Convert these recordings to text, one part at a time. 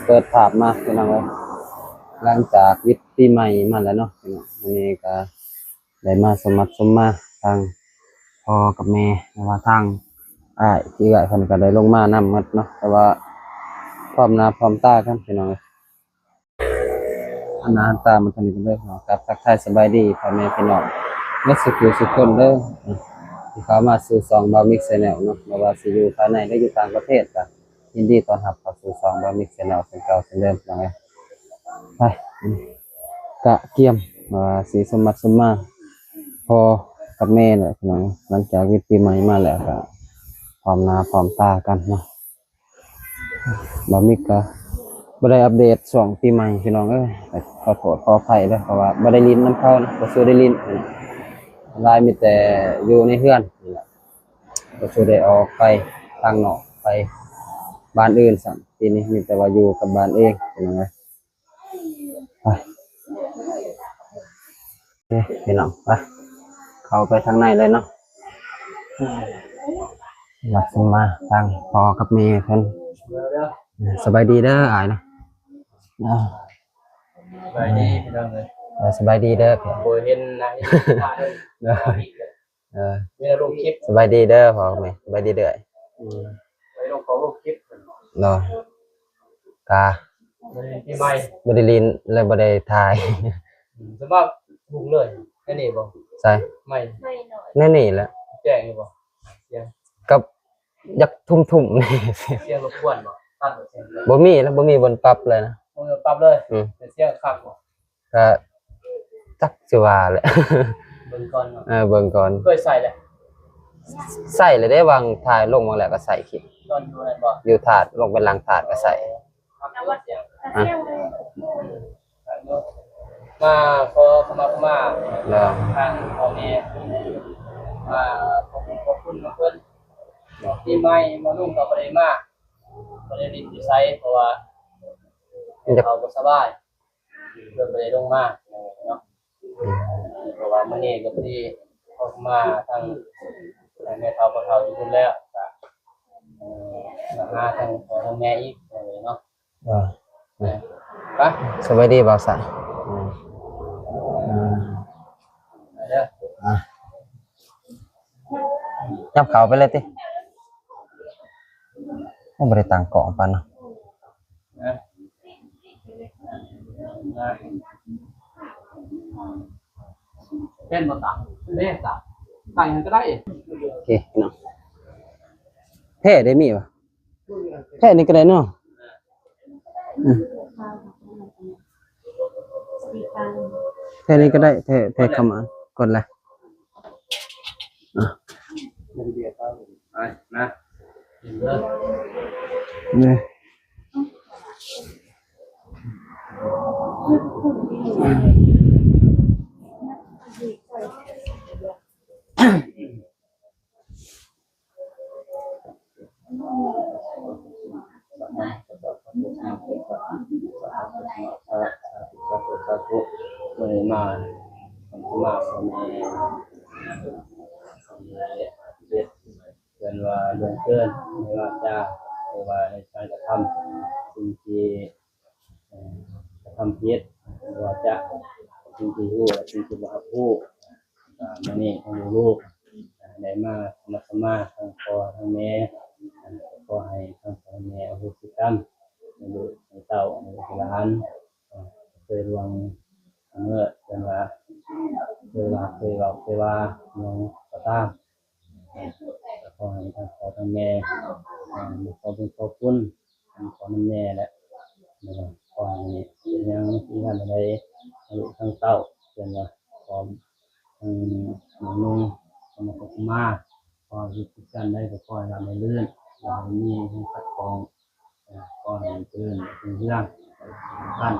ເປີດພາບມາພີ່ນ້ອງເອີຍ ຫຼັງຈາກວິດປີໃໝ່ມາແລ້ວເນາະພີ່ນ້ອງ ມື້ນີ້ກໍໄດ້ມາສົມບັດສົມມາ ທາງພໍ່ກັບແມ່ ຫຼືວ່າທາງອ້າຍ ພີ່ເອື້ອຍເພິ່ນກໍໄດ້ລົງມານຳໝົດເນາະ ແຕ່ວ່າພ້ອມໜ້າພ້ອມຕາກັນພີ່ນ້ອງເອີຍ. ອັນໜ້າອັນຕາມາທາງນີ້ກັນເລີຍເນາະ ກັບທັກທາຍສະບາຍດີພໍ່ແມ່ພີ່ນ້ອງເບິດສູ່ຜູ້ສູ່ຄົນເດີ ທີ່ເຂົ້າມາສູ່ຊ່ອງບ່າວມິກແຊນແນວເນາະ ບໍ່ວ່າຊິຢູ່ພາຍໃນ ຫຼື ຢູ່ຕ່າງປະເທດ ກໍຍິນດີຕ້ອນຮັບເຂົ້າສູ່ຊ່ອງບ່າວມິກແຊນແນວເຊັ່ນເກົ່າເຊັ່ນເດີມພີ່ນ້ອງເອີຍ. ໄປ ກະກຽມວ່າຊິສົມບັດສົມມາພໍ່ກັບແມ່ແຫຼະພີ່ນ້ອງ ຫຼັງຈາກວິດປີໃໝ່ມາແລ້ວ ກະພ້ອມໜ້າພ້ອມຕາກັນເນາະ. ບ່າວມິກກໍບໍ່ໄດ້ອັບເດດຊ່ວງປີໃໝ່ພີ່ນ້ອງເອີຍ ຂໍໂທດຂໍອະໄພເດີ ເພາະວ່າບໍ່ໄດ້ຫຼິ້ນນຳເຂົານະ ບໍ່ສູ່ໄດ້ຫຼິ້ນ ຫຼາຍມີແຕ່ຢູ່ໃນເຮືອນນີ້ແຫຼະ ບໍ່ສູ່ໄດ້ອອກໄປທາງນອກ ໄປບ້ານອື່ນຊ້ຳ ປີນີ້ມີແຕ່ວ່າຢູ່ກັບບ້ານເອງພີ່ນ້ອງເອີຍ. ໄປ ໂອເຄ ພີ່ນ້ອງ ໄປ ເຂົ້າໄປທາງໃນເລີຍເນາະ ລັດຂຶ້ນມາທາງພໍ່ກັບແມ່ເພິ່ນ. ສະບາຍດີເດີອ້າຍເນາະ ສະບາຍດີພີ່ນ້ອງເອີຍ ເອີ ສະບາຍດີເດີ ບໍ່ເຫັນໜ້າເຫັນຕາເລີຍ ເອີ ມີແຕ່ລົງຄລິບ ສະບາຍດີເດີພໍ່ແມ່ ສະບາຍດີເດີ ອືມ ໄປລົງຂອງລົງຄລິບເນາະ ກະ ບໍ່ໄດ້ຫຼິ້ນປີໃໝ່ ບໍ່ໄດ້ຫຼິ້ນ ແລະ ບໍ່ໄດ້ຖ່າຍ ອືມ ສະບາຍຮຸ່ງເລີຍ ແນວນີ້ບໍ່ ໃສ ໃໝ່ ແນວນີ້ແຫຼະ ແຈ້ງຢູ່ບໍ່ ສຽງ ກັບ ຢາກທຸ່ມໆ ສຽງລົບກວນບໍ່ ຕັດບໍ່ ສຽງ ບໍ່ມີແລ້ວ ບໍ່ມີບ່ອນປັບເລີຍນະ ບໍ່ມີບ່ອນປັບເລີຍ ອືມ ແຕ່ສຽງຄັກບໍ່ ກະຈັກຊິວ່າແຫຼະ ເບິ່ງກ່ອນເນາະ ເອີ ເບິ່ງກ່ອນ ເຄີຍໃສ່ແລ້ວ ໃສ່ແລ້ວເດ້ ວາງຖ່າຍລົງມາແລ້ວກໍໃສ່ຄລິບ ຕອນຢູ່ນັ້ນບໍ່ ຢູ່ທາດ ລົງໄປຫຼັງທາດກໍໃສ່ ຮະ ມາຂໍຂະມາ ໂດຍ ທາງພໍ່ແມ່ ມາຂອບຄຸນ ຂອບຄຸນນຳເພິ່ນ ປີໃໝ່ມາລຸງກໍບໍ່ໄດ້ມາ ບໍ່ໄດ້ຫຼິ້ນຢູ່ໃສ ເພາະວ່າເຂົາບໍ່ສະບາຍ ເພິ່ນບໍ່ໄດ້ລົງມາເນາະ ເພາະວ່າມື້ນີ້ກໍພໍດີອອກມາທາງແມ່ເຖົ້າພໍ່ເຖົ້າຢູ່ພຸ້ນແລ້ວ ກໍ ເອີ ມາຫາທາງພໍ່ທາງແມ່ອີກເນາະ ເອີ ໄປ ສະບາຍດີບ່າວສາຍ ເອີ ໄປເດີ ອ່ະ ຍັບເຂົ້າໄປເລີຍຕິ ບໍ່ໄດ້ຕັ້ງກ້ອງປານເນາະ ເປັນບໍ່ຕາ ເດ້ຕາ ຕັ້ງຫຍັງກໍໄດ້ ໂອເຄເນາະ ແທ້ໄດ້ມີວະ ແທ້ນີ້ກໍໄດ້ເນາະ ອືມ ແທ້ນີ້ກໍໄດ້ ແທ້ ແທ້ເຂົ້າມາ ກົດແລ້ວ ອ່ະ ໄປ ມາ ນີ້ ສາທຸ ສາທຸ ສາທຸ ມື້ນີ້ມາ ມາ ມາ ເພິ່ນວ່າລ່ວງເກີນໃນວາຈາ ຫຼືວ່າໃນການກະທຳ ສິ່ງທີ່ ເອີ ກະທຳຜິດ ວາຈາ ສິ່ງທີ່ຮູ້ ແລະ ສິ່ງທີ່ບໍ່ຮັບຮູ້ ກະມື້ນີ້ທາງລູກໆ ໄດ້ມາສະໝັກສະມາ ທັງພໍ່ທັງແມ່ ຂໍໃຫ້ທັງພໍ່ທັງແມ່ອະໂຫສິກຳ ໃຫ້ລູກໃຫ້ເຕົ້າ ໃຫ້ລູກໃຫ້ຫຼານ ເຄີຍລ່ວງລະເມີດ ເພິ່ນວ່າ ເຄີຍວ່າ ເຄີຍເວົ້າ ເຄີຍວ່າຫຍັງກໍຕາມ ກໍຂໍໃຫ້ທັງພໍ່ທັງແມ່ ເອີ ຂໍບຸນຂໍຄຸນ ນຳພໍ່ນຳແມ່ແຫຼະ ແລ້ວກໍຂໍໃຫ້ເຮັດຫຍັງທີ່ງານໃດ ທັງລູກທັງເຕົ້າ ເຊັ່ນວ່າ ຂໍ ທັງນ້ອງນຸ່ງ ຂໍມາຂໍຂະມາ ຂໍເຮັດກິດຈະການໃດກໍຂໍໃຫ້ລາບໃຫ້ລື່ນ ຂໍໃຫ້ມີເງິນຄັດຂອງ ຂໍໃຫ້ເຈີນເປັນເຮືອງ ກັນ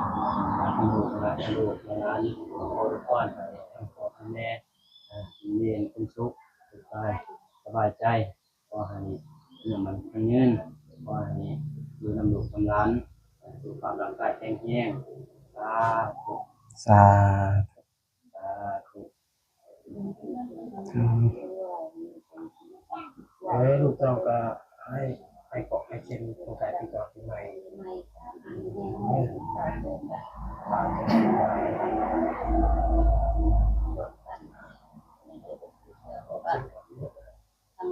ທັງລູກຫຼານ ທັງລູກຫຼານ ຂໍອວຍພອນໃຫ້ທັງພໍ່ທັງແມ່ ຢູ່ເຢັນເປັນສຸກ ສຸກກາຍ ສະບາຍໃຈ ຂໍໃຫ້ເງິນມັນຄວນຍືນ ຂໍໃຫ້ຢູ່ນຳລູກນຳຫຼານ ສຸຂະພາບຮ່າງກາຍແຂງແຮງ ສາທຸ ສາທຸ ສາທຸ ເອີ ລູກເຕົ້າກໍໃຫ້ ໃຫ້ເກາະໃຫ້ເຊັນ ສົງທ້າຍປີເກົ່າປີໃໝ່ ທາງ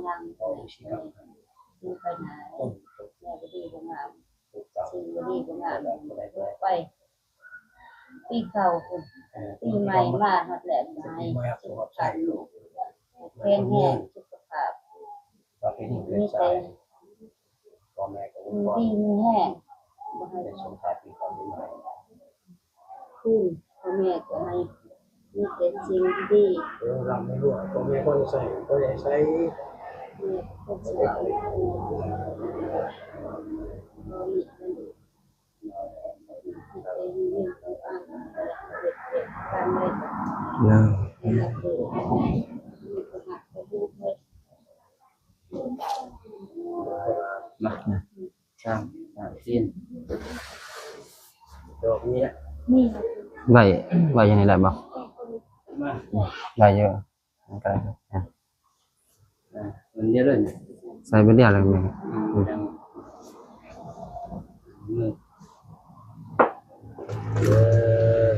ຫຼັງ ຄືໄປໜ້າ ແນວບໍ່ດີບໍ່ງາມ ສິ່ງບໍ່ດີບໍ່ງາມ ໄປ ປີເກົ່າພຸ້ນ ປີໃໝ່ມາຮອດແລ້ວ ໃຫ້ສຸຂະພາບ ແຂງແຮງ ສຸຂະພາບ ມີແຕ່ ຢູ່ດີມີແຮງ ບໍ່ໃຫ້ ຄູນ ພໍ່ແມ່ກໍໃຫ້ມີແຕ່ສິ່ງດີໆ ເອີ ລ່ຳໃຫ້ລວຍ ພໍ່ແມ່ພໍໄດ້ໃຊ້ ພໍໄດ້ໃຊ້ ແມ່ກໍໃຊ້ ມາ ສາມ ສາມ ສີ່ ດອກນີ້ແຫຼະ ໄວ້ ໄວ້ຢູ່ນີ້ໄດ້ບໍ່? ໄດ້ຢູ່ ມັນກໍ ອ່າ ມັນດຽວເລີຍ ໃສ່ບັດດຽວເລີຍແມ່ ອືມ ເອີ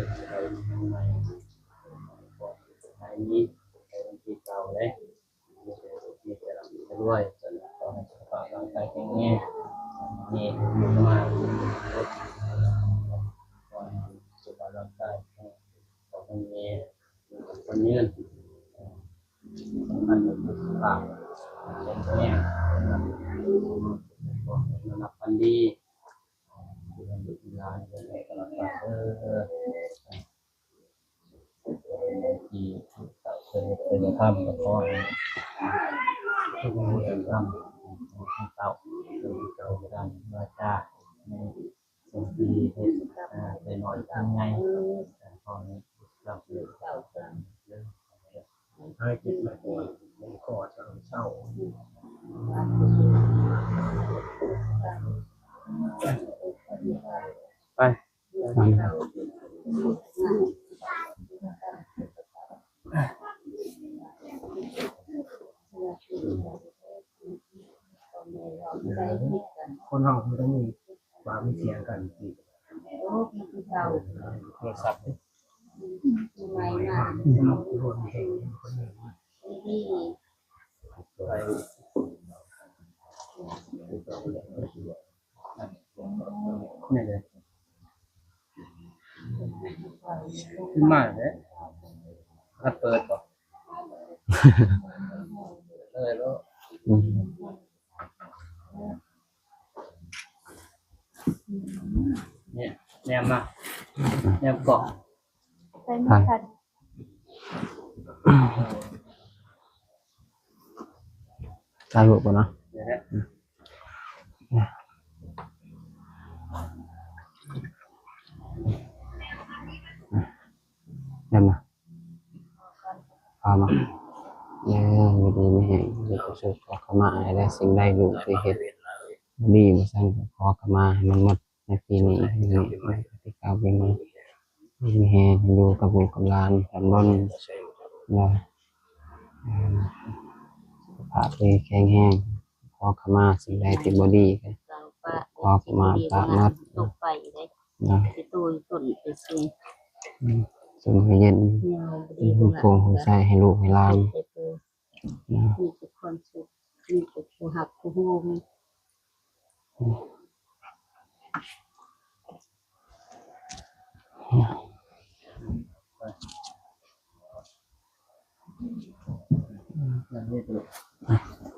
ໃສ່ໃໝ່ ໃສ່ນີ້ ໃສ່ວັນທີເກົ້າເດ້. ມີແຕ່ລຳມີແຕ່ລວຍ ຂໍໃຫ້ສຸຂະພາບຮ່າງກາຍແຂງແຮງ ມີສະມາທິ ຂໍໃຫ້ສຸຂະພາບຮ່າງກາຍແຂງແຮງ ຂໍໃຫ້ມີຄວາມຍືນ ສຳຄັນກໍຄືສຸຂະພາບແຂງແຮງ ຂໍໃຫ້ນອນຫຼັບຝັນດີ ເວລານີ້ກໍແມ່ກໍຫຼັບຝັນເດີ. ທີ່ເປັນເປັນທຳ ກໍຂໍໃຫ້ທຸກຄົນເປັນທຳ ເຈົ້າເຈົ້າການວາຈາ ໃນສິ່ງທີ່ເຮັດ ເອີ ແຕ່ນ້ອຍເຖິງໃຫຍ່ ຂໍໃຫ້ຮັບ ໃຫ້ເຈັບໃຫ້ປ່ວຍ ໃຫ້ຂໍເຊົາ ໄປ. ຄົນເຮົາມັນຕ້ອງມີປາກມີສຽງກັນ ໂທລະສັບ ນີ້ເດ້ ຂຶ້ນມາແລ້ວ ຄັນເປີດບໍ່ ເລີຍໂລດ ອືມ ນີ້ ແນມມາ ແນມກ້ອງ ໄປ ຖ່າຍຮູບກ່ອນເນາະ ແມ່ນບໍ່? ເອົາມາ ເອີ ຢູ່ດີມີແຮງ ຂໍຂະມາໃຫ້ໄດ້ ສິ່ງໃດລູກທີ່ເຮັດບໍ່ດີ ບໍ່ຊັ້ນກໍຂໍຂະມາໃຫ້ມັນໝົດ ໃນປີນີ້ ໃນປີເກົ່າປີໃໝ່ ມີແຮງຢູ່ກັບລູກກັບຫຼານ ກັບລຸ້ນ ແລະ ເອີ ສຸຂະພາບທີ່ແຂງແຮງ ຂໍຂະມາສິ່ງໃດທີ່ບໍ່ດີ ກໍຂໍຂະມາປະໝົດ ເນາະ ໃຫ້ເຢັນ ເປັນຮົ່ມໂພຮົ່ມໄຊໃຫ້ລູກໃຫ້ຫຼານ ເນາະ ມີແຕ່ຄວາມສຸກ ມີແຕ່ຜູ້ຮັກຜູ້ໂຮມ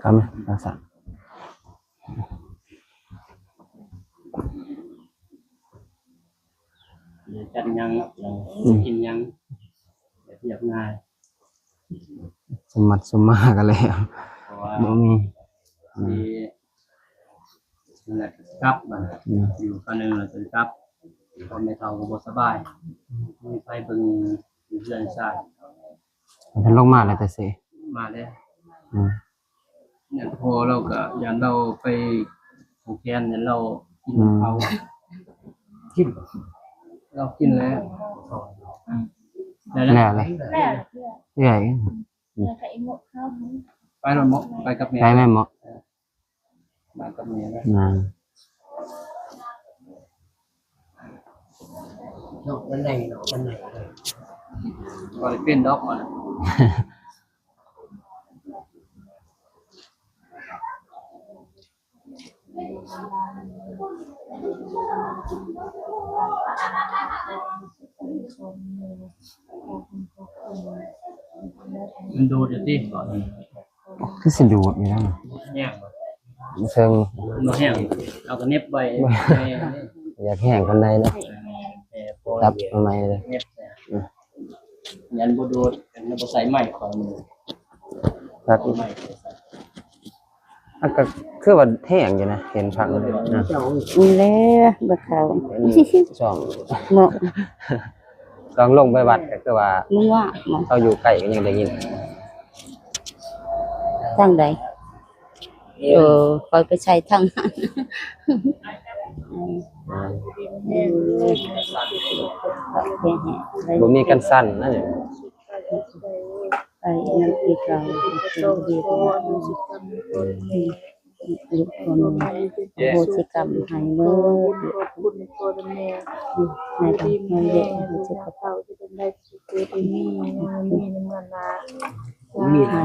ກຳລັງສະ ຈັດຫຍັງ ກິນຫຍັງ ແບບຮຽບງ່າຍ ສົມໝັດສົມມາກັນແລ້ວ ເພາະວ່າບໍ່ມີ ອືມ ຊິ ນັ້ນແຫຼະ ກັບບັດນີ້ ອືມ ຢູ່ຄາວໜຶ່ງແລ້ວຊິກັບ ເພາະແມ່ເຖົ້າກໍບໍ່ສະບາຍ ມີໃຜເບິ່ງຢູ່ເຮືອນຊານ ເພິ່ນລົງມາແລ້ວແຕ່ເຊ ມາແລ້ວ ອືມ ຢ້ານພໍ່ລາວກໍ ຢ້ານລາວໄປຜູກແຂນ ຢ້ານລາວກິນເຂົ້າ ອືມ ກິນ ລາວກິນແລ້ວ ແລ້ວແຫຼະ ແລ້ວແຫຼະ ເອື້ອຍ ໄປແມ່ນບໍ່ ໄປກັບແມ່ ໄປແມ່ນບໍ່ ເອີ ມາກັບແມ່ນະ ນາ ເຈົ້າໄປ ມັນໃຫຍ່ເນາະ ມັນໃຫຍ່ເລີຍ ບໍ່ໄດ້ເປັນດອກມັນ. ມັນໂດດຢູ່ຕິ ຄືຊິໂດດຢູ່ນະ ແຮງບໍ່ ເຊິ່ງ ບໍ່ແຮງ ເອົາກະເໜັບໄວ້ ຢາກແຮງປານໃດເນາະ ຈັບເອົາໃໝ່ເລີຍ ແໜັບ ອືມ ຍັນບໍ່ໂດດ ຍັນບໍ່ໃສ່ໄມ້ຂອງມື ຄັກ ໃສ່ໄມ້ ອັນກໍຄືວ່າແຮງຢູ່ນະ ເຫັນພັກນະ ນີ້ແຫຼະ ບໍ່ເຂົ້າ ເຫັນຊ່ອງ ເນາະ ຕ້ອງລົງໄປວັດ ກໍຄືວ່າ ມຶງວ່າ ເຂົາຢູ່ໃກ້ກໍຍັງໄດ້ຍິນ ທາງໃດ? ເອີ ຂ້ອຍໄປໃສ່ທາງນັ້ນ ອືມ ບໍ່ມີກັນສັ່ນນະ ໄປນຳທີ່ເກົ່າ ອືມ ລູກພໍ່ແມ່ ອະໂຫສິກຳໃຫ້ເໝິດ ໃຫ້ທັງເງິນເດະ ໃຫ້ສຸຂະພາບ ມີ ມີ ມີແຕ່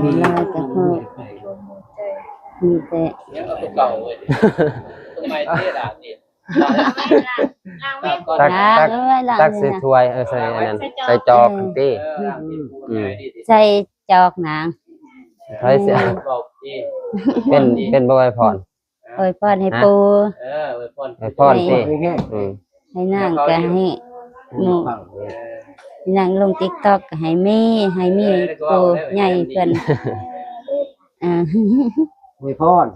ມີແຕ່ ຕັກໃສ່ຖ້ວຍ ເອີ ໃສ່ອັນນັ້ນ ໃສ່ຈອກຫັ້ນຕິ ອືມ ໃສ່ຈອກນາງ ໃຜຊິ ເປັນ ເປັນບໍ່ໄວພອນ ອວຍພອນໃຫ້ ເອີ ປູ່ ເອີ ອວຍພອນ ອວຍພອນຕິ ໃຫ້ ອືມ ໃຫ້ນາງກໍໃຫ້ ເອີ ນາງລົງຕິກຕັອກກໍໃຫ້ມີ ໃຫ້ມີ ເອີ ປູ່ໃຫຍ່ເພິ່ນ ເອີ ອາ ອວຍພອນ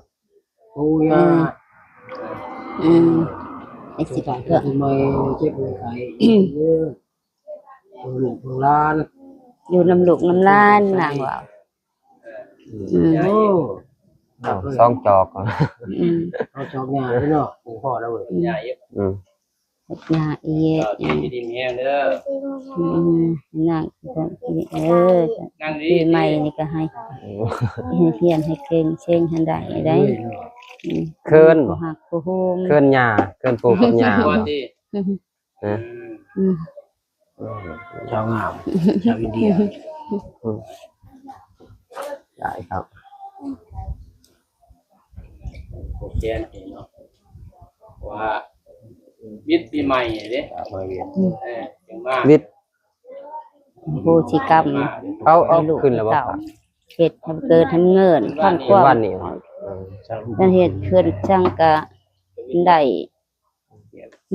ປູ່ຍ່າ ອືມ ອືມ ໃຫ້ສຸຂະພາບ ໃຫ້ເຈັບໃຫ້ໄຂ້ເດີ ເບິ່ງລູກເບິ່ງຫຼານ ຢູ່ນຳລູກນຳຫຼານ ນາງວ່າ ອືມ ອືມ ໂອ້ ເອົາສອງຈອກ ອືມ ເອົາສອງຢ່າງເນາະ ພໍແລ້ວເວີຍ ອືມ ອືມ ຍາອີກ ເອີ ນາງ ເອີ ນາງ ປີໃໝ່ນີ້ກໍໃຫ້ຮຽນໃຫ້ເກັ່ງເສັງໃຫ້ໄດ້ໄດ້ ອືມ ເຂີນບໍ່ ຮັກຜູ້ໂຮມ ເຂີນຍ່າ ເຂີນປູ່ກັບຍ່າ ຮະ ອືມ ອືມ ສາວງາມ ສາວອິນເດຍ ອືມ ໄດ້ຄັບ ຜູກແຂນເນາະ ວ່າວິດປີໃໝ່ເດ້ ອືມ ເອີ ຈັ່ງມາ ວິດ ໂຫສິກຳ ເອົາ ເອົາຂຶ້ນແລ້ວບໍ່ ເຮັດໃຫ້ເກີດໃຫ້ເງິນ ຟັງຄວາມ ເຮັດເຮືອນສັງກະໄດ້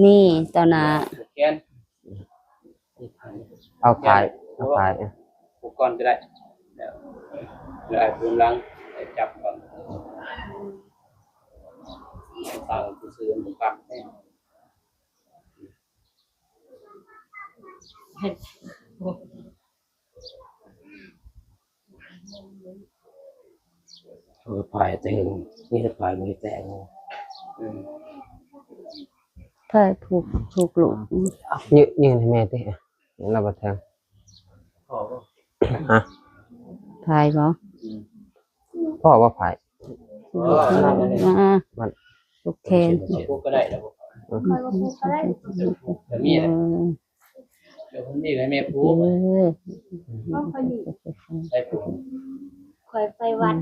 ນີ້ຕໍ່ໜ້າ ເອົາຂາຍ ເອົາຂາຍ ຜູ້ກ່ອນກໍໄດ້ ແລ້ວໃຫ້ຜູ້ຫຼັງຈັບກ່ອນ ຕັ້ງຊື່ມັນບໍ່ຄັກແທ້. ເອີ ພາຍແຕ່ງ ມີແຕ່ພາຍ ມີແຕ່ງ ອືມ ພາຍຜູກ ຜູກລູກ ຍືນ ຍືນໃຫ້ແມ່ຕິ ລາວບໍ່ແທງ ພໍບໍ່ ຮະ ພາຍບໍ່ ອືມ ພໍບໍ່ພາຍ ມາ ມັນ ຜູກແຂນ ຜູກກໍໄດ້ແລ້ວ ອືມ ຂ້ອຍວ່າຜູກກໍໄດ້ ກໍມີແຫຼະ ເອີ ດຽວເພິ່ນນີ້ໃຫ້ແມ່ຜູກ ເອີ ໃສ່ຜູກ ຂ້ອຍໄປວັດ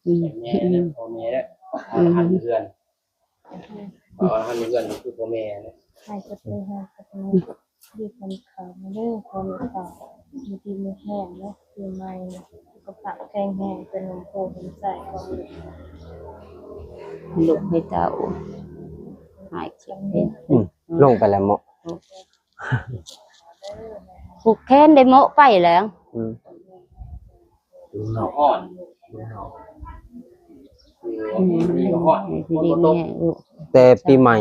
ອືມ ໃຫ້ແມ່ແລ້ວ ພໍ່ແມ່ແລ້ວ ອືມ ອາຫານເຮືອນ ເອົາອາຫານເຮືອນຄືພໍ່ແມ່ແຫຼະ ໃຫ້ກັບໄປຫາກັບມາ ດີກັນເຂົ້າມາເດີ ພໍ່ແມ່ເຖົ້າ ຢູ່ດີມີແຮງເດີ ປີໃໝ່ນີ້ ສຸຂະພາບແຂງແຮງ ເປັນນຳໂພນຳໃສຂອງລູກ ລູກໃຫ້ເຕົ້າ ຫາຍເຈັບເປັນ ອືມ ລົງໄປແລ້ວເມາະ ຜູກແຂນໄດ້ເມາະໄປແລ້ວ ອືມ ເນາະ ອືມ ແຕ່ປີໃໝ່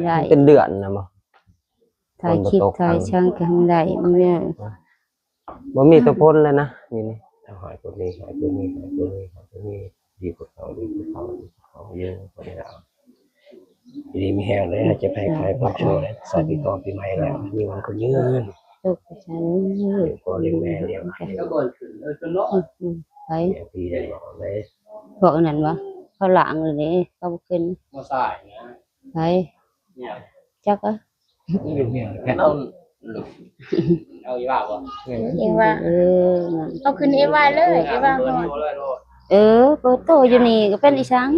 ໄດ້ ເປັນເດືອນນະບໍ່ ຖ່າຍຄລິບຖ່າຍຊ່ອງກໍໃຫ້ໄດ້ ບໍ່ມີຕົວພົນເລີຍນະ ຢູ່ນີ້ ຫາຍຄົນນີ້ ຫາຍຄົນນີ້ ຫາຍຄົນນີ້ ຫາຍຄົນນີ້ ດີກວ່າເກົ່າ ດີກວ່າເກົ່າ ດີກວ່າເກົ່າ ຢູ່ຄົນນີ້ລະ ຢູ່ດີມີແຮງເດີ ເຈັບໄຂ້ໄຂ້ຄວາມຊົ່ວເດີ ສອບປີຕໍ່ປີໃໝ່ແລ້ວ ມີວັນຄົນຍືນ ລູກສາວ ຢູ່ພໍ່ລ້ຽງແມ່ລ້ຽງ ອືມ ໄປ ລ້ຽງພີ່ລ້ຽງນ້ອງເດີ ພວກອັນນັ້ນວະ ເຂົາລ້າງແລ້ວເດ້ ເຂົາບໍ່ຂຶ້ນ ມາສາຍນະ ໄປ ຈັກ ເອົາອີວ່າບໍ່? ເອວ່າ ເອີ ເອົາຂຶ້ນເອວ່າເລີຍ ເອວ່າຮອດ. ເອີ ເປີດໂຕຢູ່ນີ້ກໍເປັນອີສັງ?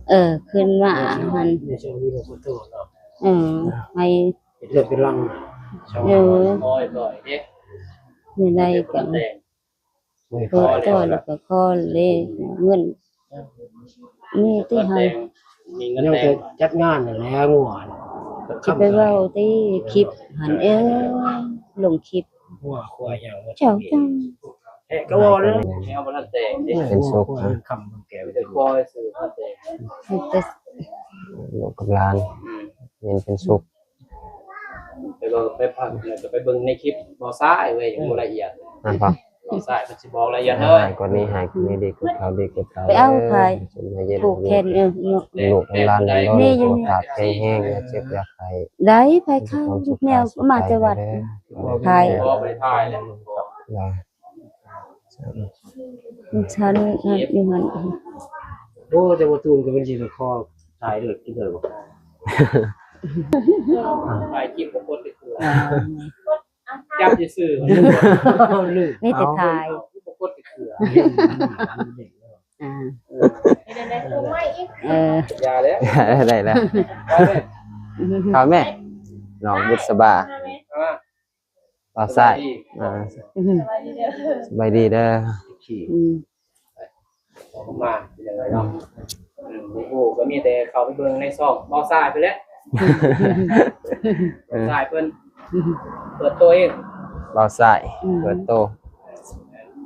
ເອີ ຂຶ້ນມາຫັ້ນ ໃນຊ່ວງນີ້ເປີດໂຕເນາະ. ເອີ ໃຫ້ເປັນເຮືອນເປັນຫຼັງ ເອີ ຢູ່ໃນກັນ ເປີດໂຕແລ້ວກໍຂໍເລກເງິນ ມີແຕ່ເຮົາ ມີເງິນແຕ່ງ ຈັດງານນັ້ນແຫຼະ ງົວ ຊິໄປເວົ້າຕິ ຄລິບຫັ້ນ ເອີ ລົງຄລິບ ງົວຄວາຍຫຍັງ ເຈົ້າ ເຈົ້າ ແອະ ກໍເວົ້າເດີ ເຮົາບໍ່ທັນແຕ່ງເດ້ ເປັນສຸກນະ ມີແຕ່ຂໍຊື່ ບໍ່ທັນແຕ່ງ ມີແຕ່ລູກກັບຫຼານ ອືມ ເປັນສຸກ. ແຕ່ວ່າໄປພັກ ແລ້ວກໍໄປເບິ່ງໃນຄລິບບໍ່ຊ້າເວີຍ ຍັງບໍ່ລະອຽດ ນັ້ນບໍ່ ບໍ່ຊ້າເພິ່ນຊິບອກລະອຽດເລີຍ ໃຫ້ກວ່ານີ້ ໃຫ້ກວ່ານີ້ ດີກວ່າເກົ່າ ດີກວ່າເກົ່າ ໄປເອົາ ເອີ ໃຫ້ ໃຫ້ຢູ່ດີມີແຮງ ໃຫ້ສຸກໃຫ້ເຢັນ ໃຫ້ເລີກໃຫ້ຫຼານ ໃຫ້ໂດນ ໃຫ້ສຸຂະພາບແຂງແຮງ ຢ່າເຈັບຢ່າໄຂ້ ໄດ້ໄປເຂົ້າແນວມາແຕ່ວັດ ຖ່າຍ ບໍ່ໄດ້ຖ່າຍແລ້ວ ລະ ມັນຊັ້ນຫັ້ນຢູ່ຫັ້ນ ໂອ້ ແຕ່ບໍ່ຕູນກໍມັນຊິໄປຂໍຖ່າຍເລີກກິນເລີຍບໍ່? ຖ່າຍຄລິບບໍ່ກົດຈັກເທື່ອ ຈັບຊື່ໆ ລືມ ມີແຕ່ຖ່າຍ ບໍ່ກົດຈັກເທື່ອ ອ່າ ເອີ ຢ່າແລ້ວ ໄດ້ແລ້ວ ເຂົ້າແມ່ ນ້ອງບຸດສະບາ ບ່າວຊາຍ ອ່າ ສະບາຍດີເດີ ອືມ ຂໍມາເປັນຈັ່ງໃດເນາະ ອືມ ບໍ່ຮູ້ ກໍມີແຕ່ເຂົ້າໄປເບິ່ງໃນຊ່ອງບ່າວຊາຍພຸ້ນແຫຼະ ເອີ ບ່າວຊາຍເພິ່ນເປີດໂຕເອງ ບ່າວຊາຍ ອືມ ເປີດໂຕ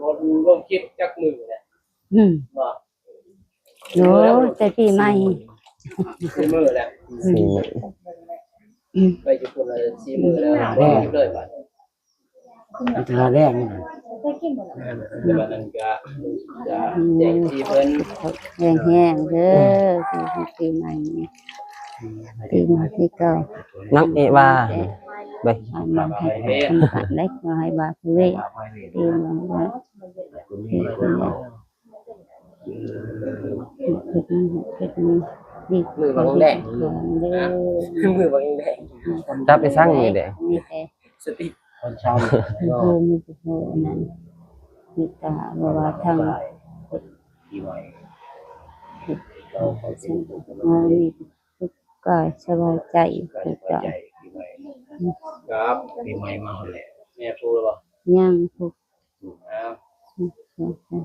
ບໍ່ລົງຄລິບຈັກມື້ແຫຼະ ອືມ ບໍ່ ໂອ້ ແຕ່ປີໃໝ່ ສີ່ມື້ແລ້ວ ສີ່ມື້ ອືມ ໄປຢູ່ພຸ້ນລະສີ່ມື້ແລ້ວ ບໍ່ໄດ້ເລີຍບາດນີ້ ມີແຕ່ລາແລງນີ້ ແຕ່ວ່ານັ້ນກະ ກະແຈ້ງທີ່ເພິ່ນ ແຮງໆເດີ ປີໃໝ່ນີ້ ປີໃໝ່ຄືເກົ່າ ນັກເອວາ ໄປ ໃຫ້ມັນໃຫ້ສຳຄັນເດ້ ບໍ່ໃຫ້ບາດເວ ປີໃໝ່ ເຮັດມື້ບັກແດງ ມື້ບັກແດງ ຈັບໄປສັງມື້ແດງ ມີແຕ່ສະຕິ ຕອນເຊົ້າ ມີແຕ່ໂທ ມີແຕ່ໂທອັນນັ້ນ ມີຕາ ບໍ່ວ່າທາງ ປີໃໝ່ ເຮົາຂໍສິ່ງທີ່ດີ ມີແຕ່ສຸກກາຍສະບາຍໃຈ ສຸກກາຍ ປີໃໝ່ມາແລ້ວ ແມ່ປູແລ້ວບໍ່? ຍັງ ປູ ອ່າ ອືມ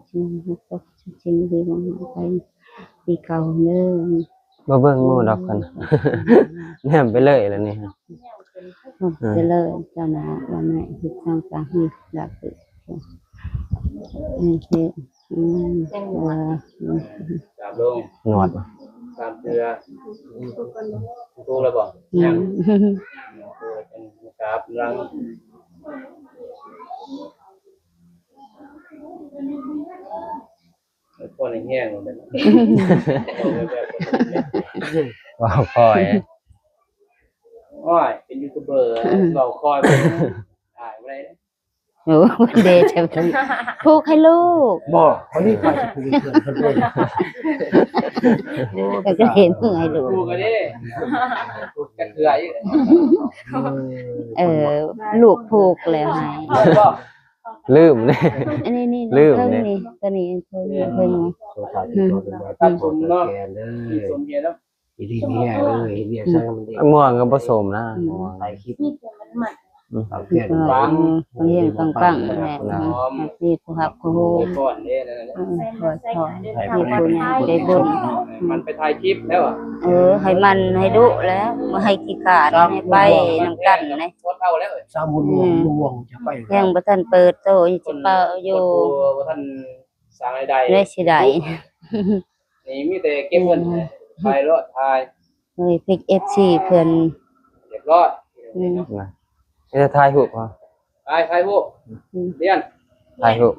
ສິ່ງທີ່ດີມາໃຫ້ໄປປີເກົ່າເດີ ບໍ່ເບິ່ງໝູ່ດອກເພິ່ນ ແນມໄປເລີຍລະນີ້ ອືມ ໄປເລີຍ ເຈົ້າໜ້າວ່າແມ່ເຮັດສັງກະໃຫ້ລະຄື ອືມ ອືມ ກາບລົງ ນວດ ກາບເທື່ອ ອືມ ຖືກແລ້ວບໍ່? ອືມ ຍັງ ກາບຫຼັງ ເວົ້າແຮງໆ ເວົ້າຄ່ອຍ ໂອ້ຍ ເປັນຢູທູບເບີ ອືມ ເວົ້າຄ່ອຍ ອາຍບໍ່ໄດ້ເດ້ ໂອ້ ເດ ຈະຜູກໃຫ້ລູກ ບໍ່ ເຂົານີ້ຂ້ອຍຊິຜູກໃຫ້ເພື່ອນເພິ່ນເດ້ ໂອ້ ກໍຈະເຫັນໃຫ້ລູກ ຜູກກໍເດ້ ຈັກເທື່ອອີກ ເອີ ລູກຜູກແລ້ວໃຫ້ ລືມເດ້ ອັນນີ້ ນີ້ ລືມເດ້ ນີ້ ໂຕນີ້ ໂຕນີ້ ເພິ່ນ ຕັດຜົມເນາະ ມີສົມເດເນາະ ຢູ່ດີມີແຮງເດີ ເຮັດວຽກຊ່າງມັນດີ ມ່ວງກໍບໍ່ສົມນະ ອືມ ມ່ວງ ຖ່າຍຄລິບ ອືມ ເອົາເພງ ປັງ ເພງປັງໆ ແຫຼະ ອືມ ໃຫ້ມີຜູ້ຮັກຜູ້ຮູ້ ອືມ ໃຫ້ຜູ້ໃຫຍ່ໃຈບຸນ ມັນໄປຖ່າຍຄລິບແລ້ວ ເອີ ໃຫ້ມັນໃຫ້ດຸແລ້ວ ບໍ່ໃຫ້ຂີ້ຄ້ານ ໃຫ້ໄປນຳກັນເດ້ ສາມຄົນ ອືມ ແຮງບໍ່ທັນເປີດໂຕ ຍັງຊິເປົ່າຢູ່ ບໍ່ທັນ ສ້າງລາຍໄດ້ ໄດ້ເສຍດາຍ ນີ້ມີແຕ່ເກັບເງິນ ອືມ ໄປໂລດ ຖ່າຍ ເອີຍ ເອັຟຊີ ເພິ່ນ ຮຽບຮ້ອຍ ອືມ ນະ ມີແຕ່ຖ່າຍຮູບເອົາ ໄປຖ່າຍຮູບ ອືມ ລຽນ ຖ່າຍຮູບ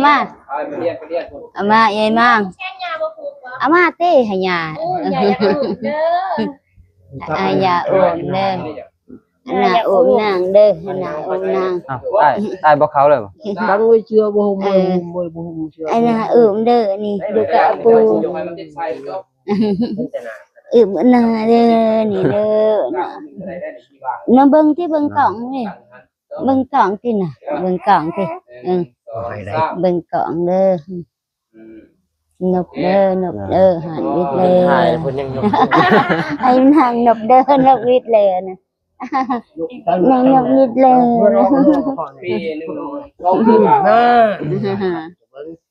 ມາ ຖ່າຍມາລຽນ ໄປລຽນ ເອົາມາ ເອີຍ ມາ ເອົາມາເຕ ໃຫ້ຍ່າ ໂອ້ຍ ຢ່າ ຢ່າອຸ້ມເດີ ອ່າ ຢ່າອຸ້ມເດີ ອັນນ່າ ອຸ້ມນາງເດີ ອັນນ່າ ອຸ້ມນາງ ອ້າວ ອ້າຍ ອ້າຍບໍ່ເຂົ້າເລີຍບໍ່? ຕັ້ງໄວ້ເຊື່ອບໍ່ຫຸ້ມ ເອີ ບໍ່ຫຸ້ມ ບໍ່ຫຸ້ມເຊື່ອ ອັນນ່າ ອຸ້ມເດີ ນີ້ ລູກກະປູ ເອີ ເອີ ເອີ ເອີ ເອີ ເອີ ເອີ ເອີ ເອີ ເອີ ເອີ ເອີ ເອີ ເອີ ເອີ ອຶບນະເດີ ນີ້ເດີນະ ນະເບິ່ງຕິ ເບິ່ງກ້ອງນີ້ ເບິ່ງກ້ອງຕິນະ ເບິ່ງກ້ອງຕິ ເອີ ເບິ່ງກ້ອງເດີ ນົບເດີ ນົບເດີ ຫານວິດແລ້ວ ໃຫ້ນາງນົບເດີ ນົບວິດແລ້ວນະ ນາງນົບວິດແລ້ວນະ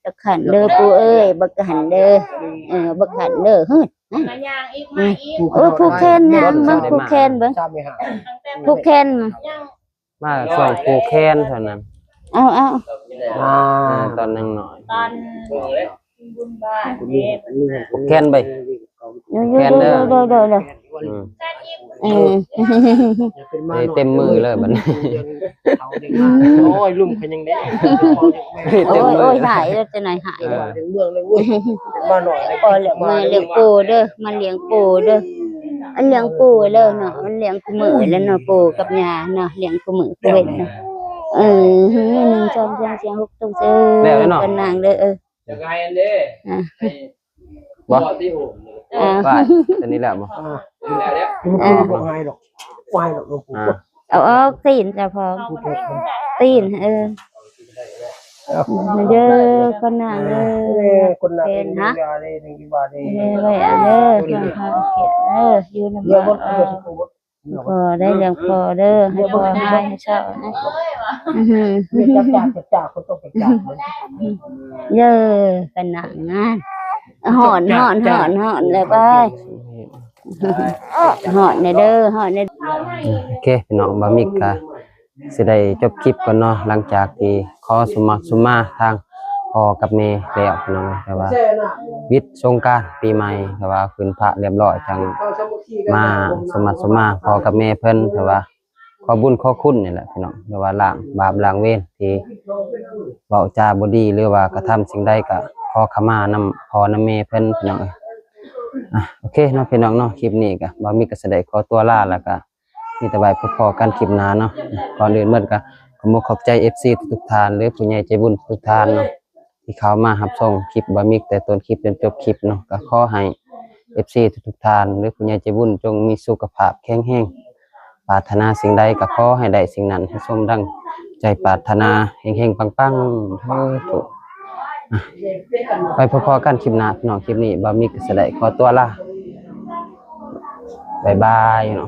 ບັກຂັນເດີປູເອີຍ ບັກຂັນເດີ ເອີ ບັກຂັນເດີ ຮຶດ ມາຍ່າງອີກ ມາອີກ ໂອ້ ຜູກແຂນຍ່າງ ເບິ່ງຜູກແຂນເບິ່ງ ຜູກແຂນ ມາຊ່ວງຜູກແຂນເທົ່ານັ້ນ ເອົາ ເອົາ ອ່າ ຕອນຍັງນ້ອຍ ຕອນບຸນບ້ານເດ້ ຜູກແຂນໄປ ແຂນເດີ ໂດຍ ໂດຍ ໂດຍ ອືມ ເອີ ເຕັມມືເລີຍບັດນີ້ ໂອ້ຍ ລຸ່ມເຂົາຍັງແດງ ໂອ້ຍ ໂອ້ຍ ຫາຍແລ້ວ ຈະໜ້ອຍຫາຍແລ້ວ ເອີ ມາໜ້ອຍ ພໍແລ້ວ ມາລ້ຽງປູເດີ ມາລ້ຽງປູເດີ ອັນລ້ຽງປູແລ້ວເນາະ ມັນລ້ຽງຄູ່ມື້ແລ້ວເນາະ ປູກັບຍ່າເນາະ ລ້ຽງຄູ່ມື້ຄູ່ເວັນເນາະ ເອີ ໜຶ່ງ ສອງ ສາມ ສີ່ ຫົກ ຕົງເຊີ ແລ້ວເນາະ ກັນນາງເດີ ເອີ ຈະໄງອັນເດ້ ອ່າ ບໍ່ ບໍ່ທີ່ໂຫ ອ່າ ວ່າ ຕົວນີ້ແລ້ວບໍ່ ອ່າ ບໍ່ໃຫ້ດອກ ບໍ່ໃຫ້ດອກ ອ່າ ເອົາອອກຕີນເຈົ້າຂອງ ຕີນ ເອີ ເດີ ຄົນນາງເດີ ເອີ ຄົນນາງເດີ ຢ່າເດີ ຢ່າເດີ ຢ່າເດີ ຢູ່ນຳພໍ່ເດີ ພໍ່ໄດ້ລ້ຽງພໍ່ເດີ ໃຫ້ພໍ່ຫາຍໃຫ້ເຊົານະ ອື ຈັກໆ ຄົນຕ້ອງຈັກໆ ເດີ ກັນນາງງານ ຮ້ອນ ຮ້ອນ ຮ້ອນ ຮ້ອນ ແລ້ວໄປ ຮ້ອນແດ່ເດີ ຮ້ອນແດ່ ໂອເຄ ພີ່ນ້ອງ ບ່າວມິກກະຊິໄດ້ຈົບຄລິບກ່ອນເນາະ ຫຼັງຈາກທີ່ຂໍສົມມາສົມມາທາງພໍ່ກັບແມ່ແລ້ວ ພີ່ນ້ອງ ແຕ່ວ່າວິດສົງການປີໃໝ່ ແຕ່ວ່າຂຶ້ນພະລຽບຮ້ອຍ ຈັ່ງມາສົມມາສົມມາພໍ່ກັບແມ່ເພິ່ນ ແຕ່ວ່າ ຂໍບຸນຂໍຄຸນນີ້ແຫຼະພີ່ນ້ອງ ຫຼືວ່າລ້າງບາບລ້າງເວນທີ່ເວົ້າຈາບໍ່ດີ ຫຼືວ່າກະທຳສິ່ງໃດກະຂໍຂະມານຳພໍ່ນຳແມ່ເພິ່ນພີ່ນ້ອງເອີຍ. ອ່ະ ໂອເຄເນາະພີ່ນ້ອງເນາະ ຄລິບນີ້ກະບ່າວມິກກະຊິໄດ້ຂໍຕົວລາ ແລ້ວກະມີແຕ່ໄວ້ພົບພໍ້ກັນຄລິບໜ້າເນາະ. ກ່ອນອື່ນໝົດກະຂໍຂອບໃຈເອັຟຊີທຸກໆທ່ານ ຫຼືຜູ້ໃຫຍ່ໃຈບຸນທຸກໆທ່ານເນາະ ທີ່ເຂົ້າມາຮັບຊົມຄລິບບ່າວມິກແຕ່ຕົ້ນຄລິບຈົນຈົບຄລິບເນາະ. ກະຂໍໃຫ້ເອັຟຊີທຸກໆທ່ານ ຫຼືຜູ້ໃຫຍ່ໃຈບຸນຈົ່ງມີສຸຂະພາບແຂງແຮງ ປາດຖະໜາສິ່ງໃດກໍຂໍໃຫ້ໄດ້ສິ່ງນັ້ນ ໃຫ້ສົມດັ່ງໃຈປາດຖະໜາ ເຮັງໆປັງໆ ສາທຸ. ອ່ະ ໄວ້ພໍ້ໆກັນຄລິບໜ້າພີ່ນ້ອງ. ຄລິບນີ້ບ່າວມິກກໍຊິໄດ້ຂໍຕົວລາ ບາຍບາຍເນາະ.